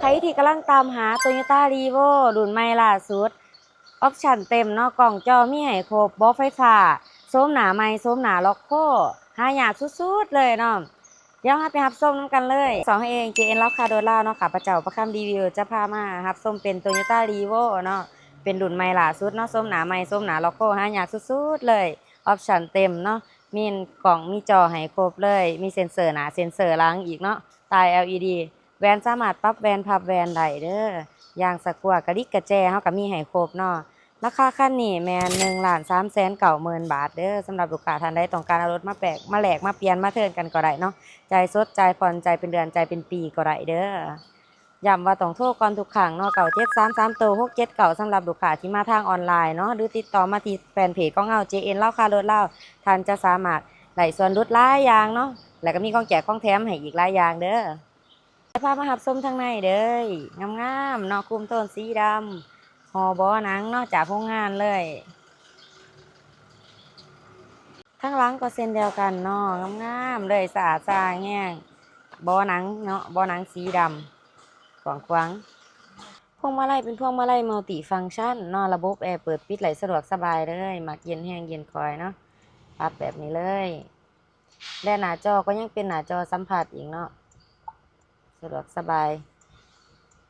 ໃຜທີ່ກຳລັງຕາມຫາ Toyota Revo ລຸ້ນໃໝ່ລ່າສຸດ ອອບຊັນເຕັມເນາະ, ກ້ອງຈໍມີໃຫ້ຄົບ, ເບາະໄຟຟ້າ, ໂສມໜ້າໃໝ່, ໂສມໜ້າລັອກໂຄ, ຫາຍາກສຸດໆເລີຍເນາະ. ດຽວເຮົາໄປຮັບຊົມນຳກັນເລີຍ. ຊ່ອງເຮົາເອງ ເຈເອັນ ລາວຄ້າລົດລາວເນາະ, ຂ້າພະເຈົ້າ ປະຄຳ ຣີວິວ ຈະພາມາຮັບຊົມເປັນ Toyota Revo ເນາະ, ເປັນລຸ້ນໃໝ່ລ່າສຸດເນາະ, ໂສມໜ້າໃໝ່, ໂສມໜ້າລັອກໂຄ, ຫາຍາກສຸດໆເລີຍ. ອອບຊັນເຕັມເນາະ, ມີກ້ອງ, ມີຈໍໃຫ້ຄົບເລີຍ, ມີເຊັນເຊີໜ້າ, ເຊັນເຊີຫຼັງອີກເນາະ, ຕາ ແອລອີດີ. ແວ່ນສາມາດປັບແວ່ນພັບແວ່ນໄດ້ເດີ້. ຢາງສະກົວ ກະລິກກະແຈ ເຮົາກະມີໃຫ້ຄົບເນາະ. ລາຄາຄັນນີ້ແມ່ນ ໜຶ່ງລ້ານສາມແສນເກົ້າໝື່ນບາດເດີ້. ສຳລັບລູກຄ້າທ່ານໃດຕ້ອງການເອົາລົດມາແປກ ມາແລກ ມາປ່ຽນ ມາເທີນກັນກໍໄດ້ເນາະ, ຈ່າຍສົດ, ຈ່າຍຜ່ອນ, ຈ່າຍເປັນເດືອນ, ຈ່າຍເປັນປີກໍໄດ້ເດີ້. ຢ້ຳວ່າຕ້ອງໂທກ່ອນທຸກຄັ້ງເນາະ, ເກົ້າເຈັດສາມສາມໂຕ ຫົກເຈັດເກົ້າ ສຳລັບລູກຄ້າທີ່ມາທາງອອນລາຍເນາະ, ຫຼືຕິດຕໍ່ມາທີ່ແຟນເພຈຂອງເຮົາ ເຈເອັນ ລາວຄ້າລົດລາວ, ທ່ານຈະສາມາດໄດ້ສ່ວນຫຼຸດຫຼາຍຢ່າງເນາະ, ແລະກະມີຂອງແຈກຂອງແຖມໃຫ້ອີກຫຼາຍຢ່າງເດີ້. ຈະພາມາຮັບຊົມທາງໃນເດີ້. ງາມໆເນາະ, ຄຸມໂທນສີດຳ, ຫໍ່ເບາະໜັງເນາະ, ຈາກໂຮງງານເລີຍ. ທາງຫຼັງກໍເຊັ່ນດຽວກັນເນາະ, ງາມໆເລີຍ, ສະອາດສະອ້າງແຮງ. ເບາະໜັງເນາະ, ເບາະໜັງສີດຳ ກວ້າງຂວາງ. ພວງມາໄລເປັນພວງມາໄລ multifunction ເນາະ, ລະບົບແອເປີດປິດໄດ້ສະດວກສະບາຍເລີຍ, ມັກເຢັນແຮງເຢັນຄ່ອຍເນາະ, ປັບແບບນີ້ເລີຍ. ແລະໜ້າຈໍກໍຍັງເປັນໜ້າຈໍສຳຜັດອີກເນາະ, ສະດວກສະບາຍ.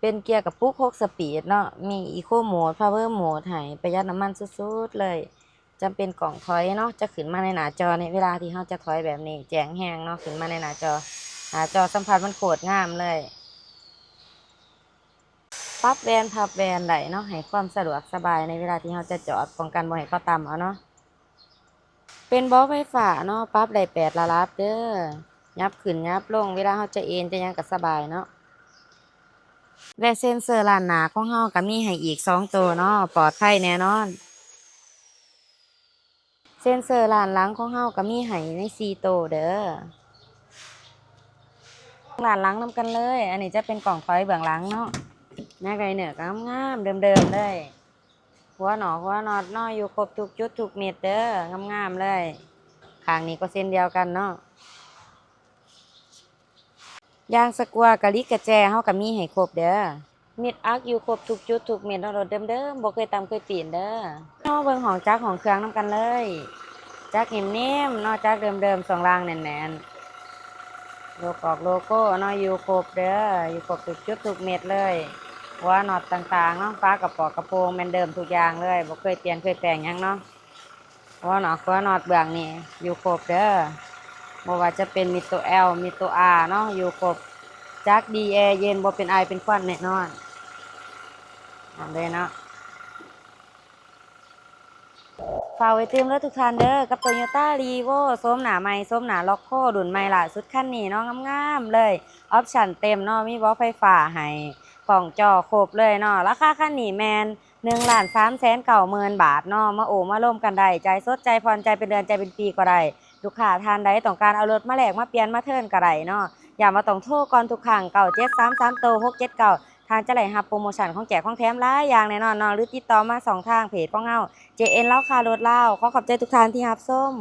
ເປັນເກຍກະປຸກຫົກສະປີດເນາະ, ມີ Eco Mode, Power Mode ໃຫ້, ປະຢັດນ້ຳມັນສຸດໆເລີຍ. ຈຳເປັນກ້ອງຖອຍເນາະ, ຈະຂຶ້ນມາໃນໜ້າຈໍໃນເວລາທີ່ເຮົາຈະຖອຍແບບນີ້, ແຈ້ງແຮງເນາະ, ຂຶ້ນມາໃນໜ້າຈໍ. ໜ້າຈໍສຳຜັດມັນໂຄດງາມເລີຍ. ປັບແວ່ນພັບແວ່ນໄດ້ເນາະ, ໃຫ້ຄວາມສະດວກສະບາຍໃນເວລາທີ່ເຮົາຈະຈອດ, ປ້ອງກັນບໍ່ໃຫ້ເຂົາຕຳເອົາເນາະ. ເປັນເບາະໄຟຟ້າເນາະ, ປັບໄດ້ແປດລະດັບເດີ້, ຫຍັບຂຶ້ນຫຍັບລົງ, ເວລາເຮົາຈະເອນຈະຫຍັງກໍສະບາຍເນາະ. ແລະເຊັນເຊີລ້ານໜ້າຂອງເຮົາກໍມີໃຫ້ອີກສອງໂຕເນາະ, ປອດໄພແນ່ນອນ. ເຊັນເຊີລ້ານຫຼັງຂອງເຮົາກໍມີໃຫ້ໃນສີ່ໂຕເດີ້. ລ້ານຫຼັງນຳກັນເລີຍ. ອັນນີ້ຈະເປັນກ້ອງຖອຍເບື້ອງຫຼັງເນາະ, ແມັກໄລເນີກໍງາມໆ ເດີມໆເລີຍ. ຫົວໜອກຫົວນັອດເນາະ, ຢູ່ຄົບທຸກຈຸດທຸກເມັດເດີ້, ງາມໆເລີຍ. ຂ້າງນີ້ກໍເຊັ່ນດຽວກັນເນາະ. ຢາງສະກົວ ກະລິກກະແຈ ເຮົາກໍມີໃຫ້ຄົບເດີ້. ເມັດອັກຢູ່ຄົບທຸກຈຸດທຸກເມັດເນາະ, ລົດເດີມໆ ບໍ່ເຄີຍຕຳເຄີຍປີ້ນເດີ້. ເຮົາເບິ່ງຫ້ອງຈັກຫ້ອງເຄື່ອງນຳກັນເລີຍ. ຈັກເນັມໆເນາະ, ຈັກເດີມໆ, ຊ່ວງລ່າງແໜ້ນໆ. ໂລໂກ້ ໂລໂກ້ເນາະ ຢູ່ຄົບເດີ້, ຢູ່ຄົບທຸກຈຸດທຸກເມັດເລີຍ. ຫົວນັອດຕ່າງໆເນາະ, ຝາກະປອກກະໂປງແມ່ນເດີມທຸກຢ່າງເລີຍ, ບໍ່ເຄີຍປ່ຽນເຄີຍແປງຫຍັງເນາະ. ຫົວນອກຫົວນອດເບື້ອງນີ້ຢູ່ຄົບເດີ້, ບໍ່ວ່າຈະເປັນມິດໂຕແອລ ມິດໂຕອາເນາະ ຢູ່ຄົບ. ຈັກດີແອເຢັນ ບໍ່ເປັນໄອເປັນຄວັນແນ່ນອນ. ນັ້ນເລີຍເນາະ. ຝາກໄວ້ຕື່ມເດີທຸກທ່ານເດີ້, ກັບໂຕໂຍຕ້າ ຣີໂວ້ ໂສມໜ້າໃໝ່ ໂສມໜ້າລັອກໂຄ ລຸ້ນໃໝ່ລ່າສຸດຄັນນີ້ເນາະ, ງາມໆເລີຍ. ອອບຊັນເຕັມເນາະ, ມີເບາະໄຟຟ້າໃຫ້, ກ້ອງຈໍຄົບເລີຍເນາະ. ລາຄາຄັນນີ້ແມ່ນ ໜຶ່ງລ້ານສາມແສນເກົ້າໝື່ນບາດເນາະ, ມາໂອ້ມາລົມກັນໄດ້, ຈ່າຍສົດ ຈ່າຍຜ່ອນ ຈ່າຍເປັນເດືອນ ຈ່າຍເປັນປີກໍໄດ້. ລູກຄ້າທ່ານໃດຕ້ອງການເອົາລົດມາແລກ ມາປ່ຽນ ມາເທີນກໍໄດ້ເນາະ. ຢ້ຳວ່າຕ້ອງໂທກ່ອນທຸກຄັ້ງ, ເກົ້າເຈັດສາມສາມໂຕ ຫົກເຈັດເກົ້າ ທ່ານຈະໄດ້ຮັບໂປຣໂມຊັນ ຂອງແຈກຂອງແຖມຫຼາຍຢ່າງແນ່ນອນເນາະ, ຫຼືຕິດຕໍ່ມາຊ່ອງທາງເພຈຂອງເຮົາ ເຈເອັນ ລາວຄ້າລົດລາວ. ຂໍຂອບໃຈທຸກທ່ານທີ່ຮັບຊົມ.